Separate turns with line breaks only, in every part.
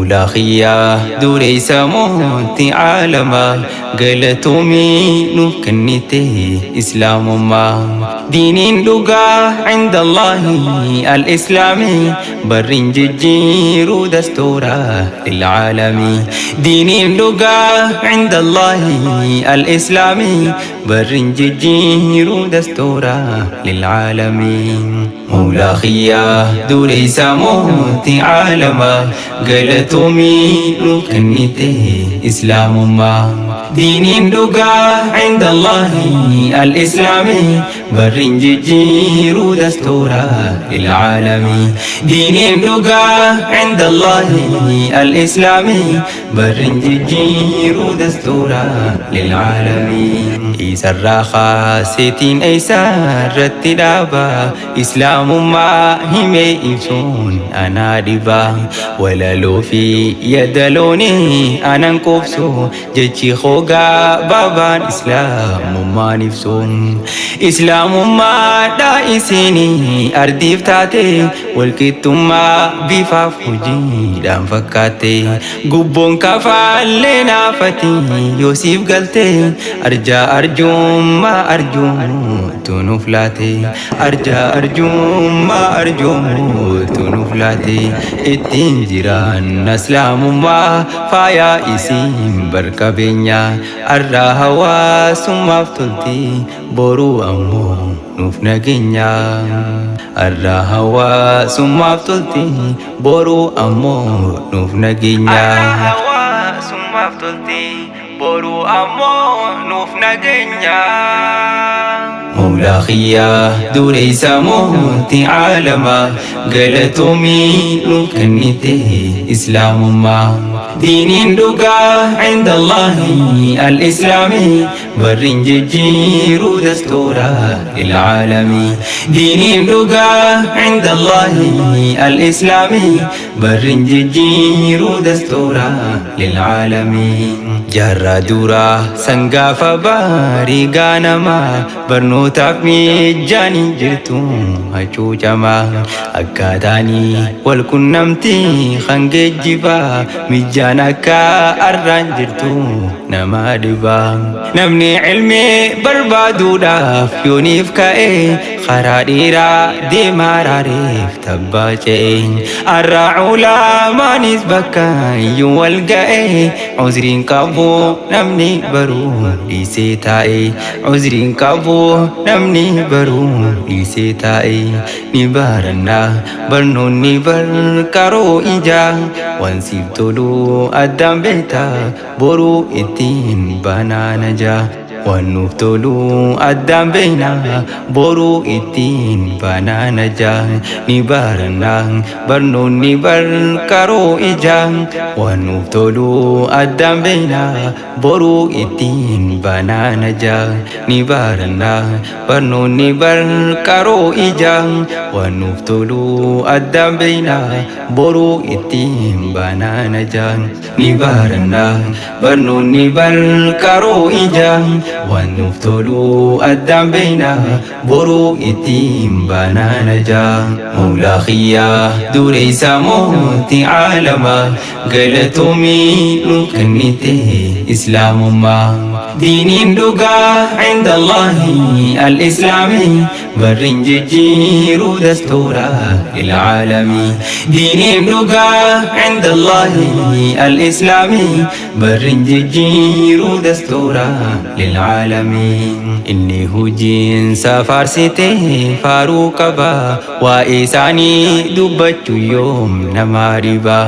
Mawlaa kiyyaa dureessa mootii caalamaa galatoomii nuuf kennite islaamummaa. Diiniin dhugaa cinda Allaahi al-islaamii barriin jijjiiruu dastuura lilcaalamii. Diiniin dhugaa cinda Allaahi al-islaamii barriin jijjiiruu dastuura lilcaalamii. Mawlaa kiyyaa dureessa mootii caalamaa galatoomii nuuf kennite islaamummaa. Diiniin dhugaa cinda Allaahi al-islaamii barriin jijjiiruu dastuura lilcaalamii. Diiniin dhugaa cinda Allaahi al-islaamii barriin jijjiiruu dastuura lilcaalamii. Isarraa kaaseetiin eessarratti dhaaba islaamummaa himee ibsuun anaa dhiba. Walaloo fi yadalooni anan quubsu jechi hoogaa baabaan islaamummaan ibsu. Islaamummaadha isinii ardiif taate walqixxummaa bifaaf hojiidhaan fakkaatte. Gubboon kafaallee naafati yoosiif galte arjaa arjummaa arjumuutu nuuf laate. Arjaa arjummaa arjumuutu nuuf laate. Ittiin jiraanna islaamummaa faayaa isiin barqabeenya. Arraa hawaasummaaf tolti boruu ammoo nuuf nageenya. Arraa hawaasummaaf tolti boruu ammoo nuuf nageenya.
Arraa hawaasummaaf tolti boruu ammoo nuuf nageenya.
Mawlaa kiyyaa dureessa mootii caalamaa galatoomii nuuf kennite islaamummaa. Diiniin dhugaa cinda Allaahi al-islaamii barriin jijjiiruu dastuura lilcaalamii. Diiniin dhugaa cinda Allaahi al-islaamii barriin jijjiiruu dastuura lilcaalamii. Jaarraa duraa sangaafa baarii gaanamaa barnootaaf mijaanii jirtu hacuucamaa. Akkaataanii wal qunnamtii kan geejjibaa mijaan akka arraan jirtu nama dhibaa. Namni ilmii barbaaduudhaaf yooniif ka'e karaa dheeraa deemaa raareef tabbaa ce'e. Arraa ulamaanis bakka iyyuu wal ga'e uzriin qabu namni baruu dhiisee taa'e. Uzriin qabu namni baruu dhiisee taa'e. Ni barannaa barnoonni barqaroo ijaa waan siif tolu addaan beektaa boruu ittiin banaa najaa. Waan nuuf tolu addaan beeknaa boruu ittiin banaa najaa. Ni barannaa barnoonni barqaroo ijaa waan nuuf tolu addaan beeknaa boruu ittiin banaa najaa. Ni barannaa barnoonni barqaroo ijaa waan nuuf tolu addaan beeknaa boruu ittiin banaa najaa. Ni barannaa barnoonni barqaroo ijaa waan nuuf tolu addaan beeknaa boruu ittiin banaa najaa. Mawlaa kiyyaa dureessa mootii caalamaa galatoomii nuuf kennite islaamummaa. Diiniin dhugaa cinda Allaahi al-islaamii barriin jijjiiruu dastuura lilcaalamii. Diiniin dhugaa cinda Allaahi al-islaamii barriin jijjiiruu dastuura lilcaalamii. Inni hojiinsa faarsite faaruu qaba waa'ee isaanii dubbachuu yoom nama dhiba.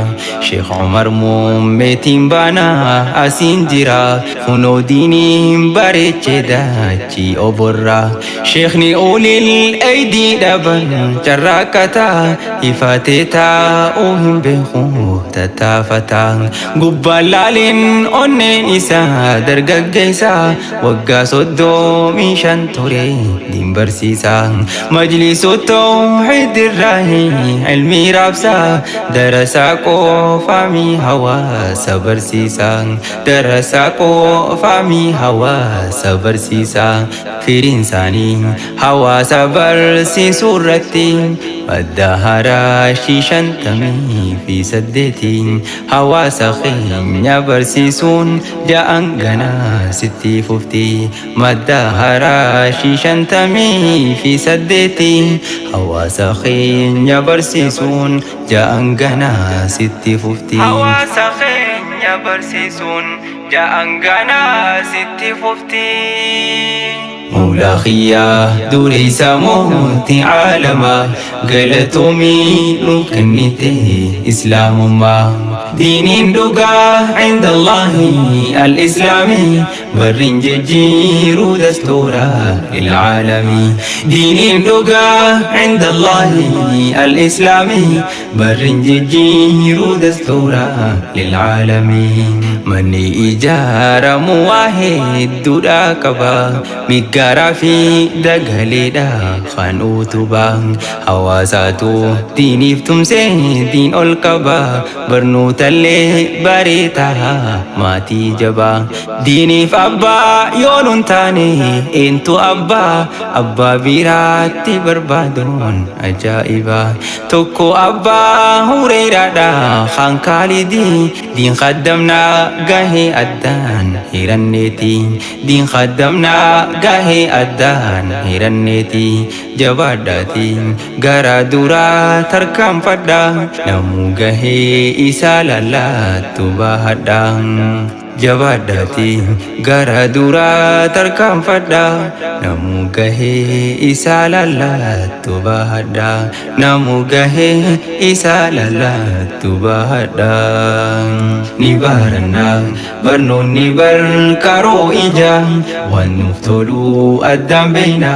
Sheekh Umar muummeetiin baanaa asiin jira kunoo diiniin bareechee dachii oborraa. Sheekhni ulil aydii dhaban carraaqqataa ifatee taa'uu hin beeku tattaafataa. Gubbaan laaliin onneen isaa dargaggeessa waggaa 35 ture diin barsiisaa. Majlisu tawxiid irraahi ilmii raabsaa darasaa qofaamii hawaasa barsiisaa. Darasaa qofaamii hawaasa barsiisaa. Firiin isaanii hawaasa. Hawaasa barsiisuu irratti madda haraashii 58 hawaasa keenya barsiisuun ja'an ganaa sitti fufti. Madda haraashii 58 hawaasa keenya barsiisuun ja'an ganaa sitti fufti.
Hawaasa keenya barsiisuun ja'an ganaa sitti fufti.
Mawlaa kiyyaa dureessa mootii caalamaa, galatoomii nu kennite islaamummaa. Diiniin dhugaa cinda Allaahi al-islaamii, barriin jijjiiruu dastuura lilcaalamii. Diiniin dhugaa cinda Allaahi al-islaamii, barriin jijjiiruu dastuura lilcaalamii. Manni ijaaramu waa hedduudha qaba, miggaaraa fi dagaleedha kan utubaa. Hawaasaatu diiniif tumsee diin ol qaba, barnootallee bareetaa maatii jabaa. Diiniif abbaa yoo nun taane eentu abbaa? Abbaa biraatti barbaaduun ajaa'iba. Tokko abbaa hureeraadha kan kaalidii, diin kaddamnaa gahee addaan hiranneeti. Diin kaddamnaa gahee addaan hiranneeti. Jabaadhaati gara duraa tarkaanfadha, namuu gahee isaa lallaattu bahadha. Jabaadhaati gara duraa tarkaanfadha, namuu gahee isaa lallaattu bahadha. Namuu gahee isaa lallaattu bahadha. Ni baranna barnoonni barqaroo ija, waan nuuf toluu addaan beeyna,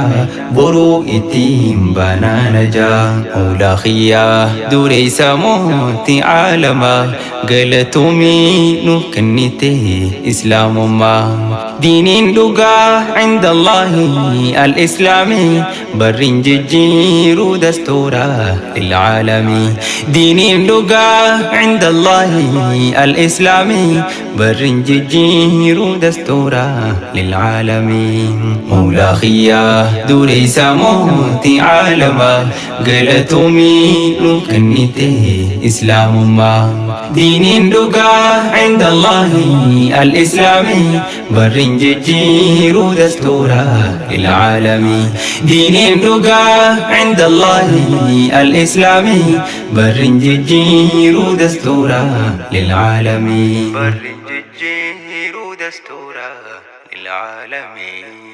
boruu ittiin baanaa najaa. Mawlaa kiyyaa dureessa mootii caalamaa, galatoomii nuuf kennite islaamummaa. Diiniin dhugaa cinda Allaahi al-islaamii, barriin jijjiiruu dastuura lilcaalamii. Diiniin dhugaa cinda Allaahi al-islaamii, barriin jijjiiruu dastuura lilcaalamii. Mawlaa kiyyaa dureessa mootii caalamaa, galatoomii nuuf kennite islaamummaa. Diiniin dhugaa cinda Allaahi al-islaamii, barriin jijjiiruu dastuura lilcaalamii. Diiniin dhugaa cinda Allaahi al-islaamii, barriin jijjiiruu dastuura lilcaalamii.
Barriin jijjiiruu dastuura lilcaalamii.